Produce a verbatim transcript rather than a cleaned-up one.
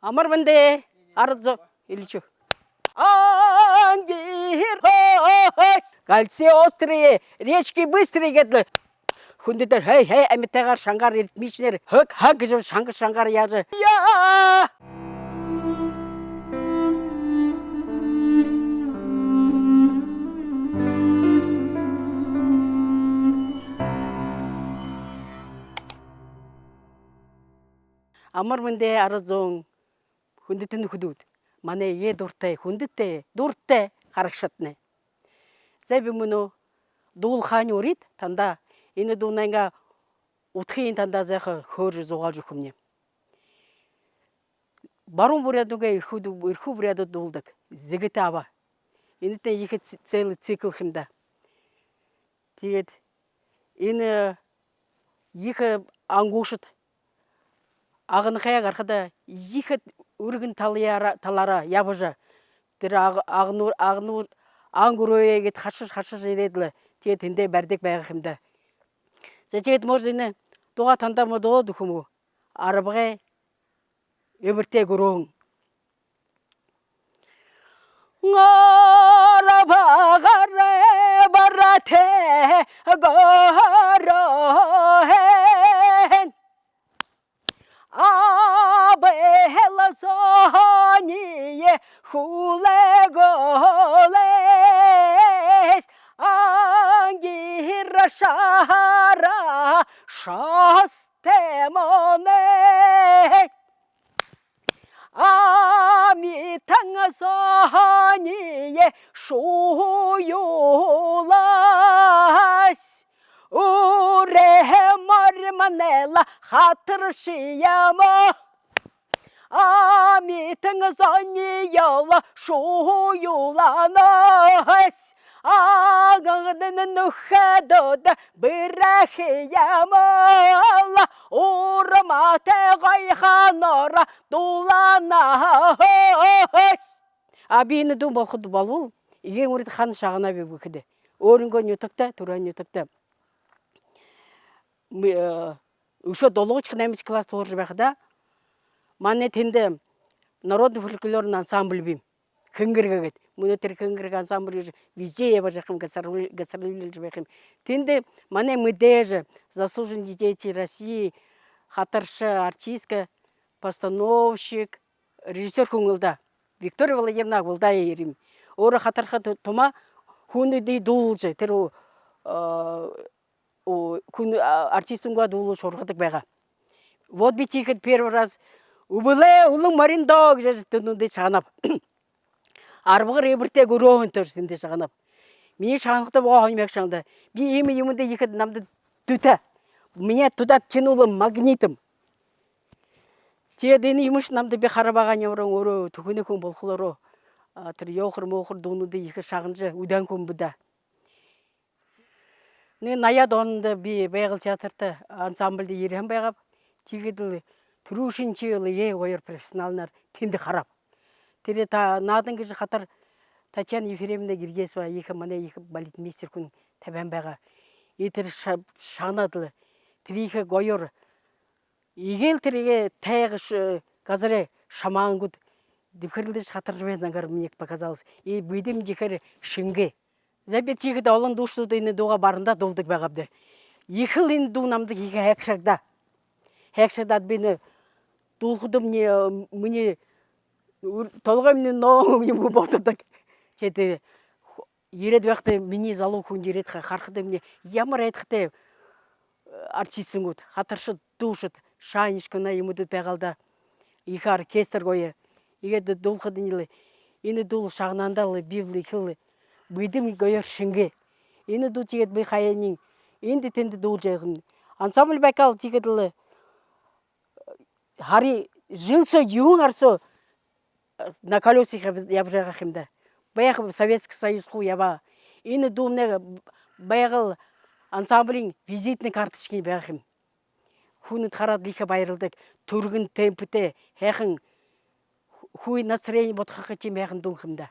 Амар мэндэ, арад зон, элишүү. Ангир, ой, кольцы острые, речки быстрые гэдэг лэ. Хүндэтэ, хэй, хэй, амитайгаар, шангаар, ритмичнээр, хөг, хаг гэжэ шанга, шангаар яажа. Яа! Амар мэндэ, арад зон, хүндэтэ нүхэдүүд. Манай эгээ дуратай, хүндэтэ дуратай харагшадни. За, би мүнөө дуулаханиие урид, танда энэ дуунайнгаа удхыень танда заахан хөөрэжэ зугаалжа үгэхэмни. Баруун буряадууд, эрхүү, эрхүү буряадууд дуулдаг «Зэгэтэ аба». Энэтнай ехэ ц-, целый цикл юм даа. Тиигээд энэ ехэ ангуушад Агнахаяа гарахада ехэ үргэн талаараа, талаараа ябажа, тэрэ аг-, агнуур, агнуур, ангуурые гээд хашажа, хашажа ерээд лэ, тиигээд тэндээ баридаг байгаа юм даа. За, тиигээд, может, энэ дуугаа танда мүн дуулаад үгэхэм гү? Арбагай эбэртэй гүрөөһэн. Арбагай эбэртэй гүрөөһэн. Абхай зониие хүлеэһэн лэс, ангир шараа шаста мүнөө. Амитан зониие шуюулаас, үрэ морь манайла хатаршаһан юм. Амитан зониие шуюулаас, агнын нүхэдүүд бэрхэ юм лэ, урматай гуйханаар дуулаһан лэс. А би энэ дуу болохо болбол, эгээн урид хаана шагнабиб гэхэдэ, өөрынгөө нютагта, түрэл нютагта. М-, э, үшөө долоодохи, наймадахи класс һуража байхадаа манай тэндэ народный фольклорный ансамбль бии юм. «Хэнгэргэ» гээд. Мүнөө тэрэ «Хэнгэргэ» ансамбль уже везде ябажа байха юм, гастроль-, гастролируйжа байха юм. Тэндэ манай мэдээжэ заслуженный деятель России, хатарша, артистка, постановщик, режиссёр хүн лэ даа. Виктория Владимировна Агбалдаева ерээ юм. Өөрөө хатарха ту-, тума хүнүүдые дуулажа, тэрэ, э, О, хүн, а, артистнуудаа дуулажа һургадаг байгаа. Вот би тиихэдэ первый раз «Үбэлэй улаан мориндоо» гэжэ дуунуудые шагнаб. «Арбагай эбэртэй гүрөөһэн» тоже тэндэ шагнаб. Минии шагнахада баһа һонин байха шагнада. Би иимэ юумэндэ ехэ намда дүтэ. Меня туда тянуло магнитом. Тиигээд энэ юумэшни намда би хараа байгаа, ямар өөрөө түхэнэй хүн болохолоороо, а, тэрэ ёохор-моохор дуунуудые ехэ шагнажа үдэһэн хүн бэ даа. Нэгэ наяад ондо би «Байгал» театрта ансамбльда ерэһэн байгааб. Тиигээд лэ түрүүшын жэл лэ ехэ гоёор профессионалнаар тэндэ харааб. Тэрэ та-, наадан гэжэ хатар Татьяна Ефремовна Гергесова ехэ, манай ехэ балетмейстер хүн табиһан байгаа. И тэрэ ша-, шагнаад лэ, тэрэ ехэ гоёор. Эгээл тэрэ иигээ тайга ш-, газарай шамангууд дэбхэрэлдэжэ хатаржа байһан зангаараа мне показалось. И бидэ юм ехээр шэнги. За, би тиихэдэ олон дуушадууд энэ дуугаа барандаа дуулдаг байгааб даа. Ехэл энэ дуу намда ехэ һайшаагдаа. Һайшаагдаад би энэ дуулахадамни, минии үр-, толгоймни ноо юм болодог. Тиигээд ерээд байхада минии залуу хүн ерээд ха-, харахадамни ямар айдхатай артистнууд, хатаршад, дуушад, Шанечкина юумэдүүд байгаал даа. Ехэ оркестр гоё. Иигээд дуулахадань лэ, энэ дуу шагнаһандаа лэ би лэ ехэл бидэ юм гоёор шэнги. Энэ дуу тиигээд би хаяанань эндэ тэндэ дуулажа ябаһан. Ансамбль «Байкал» тиигээд лэ һарын жэл соо, юһэн һара соо на колёсах яб-, ябажа байгаа юм даа. Байха Советский Союз хуу ябаа. Энэ дуумнай «Байгал» ансамблиин визитный карточкань байгаа юм. Хүнүүд хараад ехэ баярладаг. Түргэн темптэй, һайхан, хуу настроение бодхохо тиимэ һайхан дуун юм даа.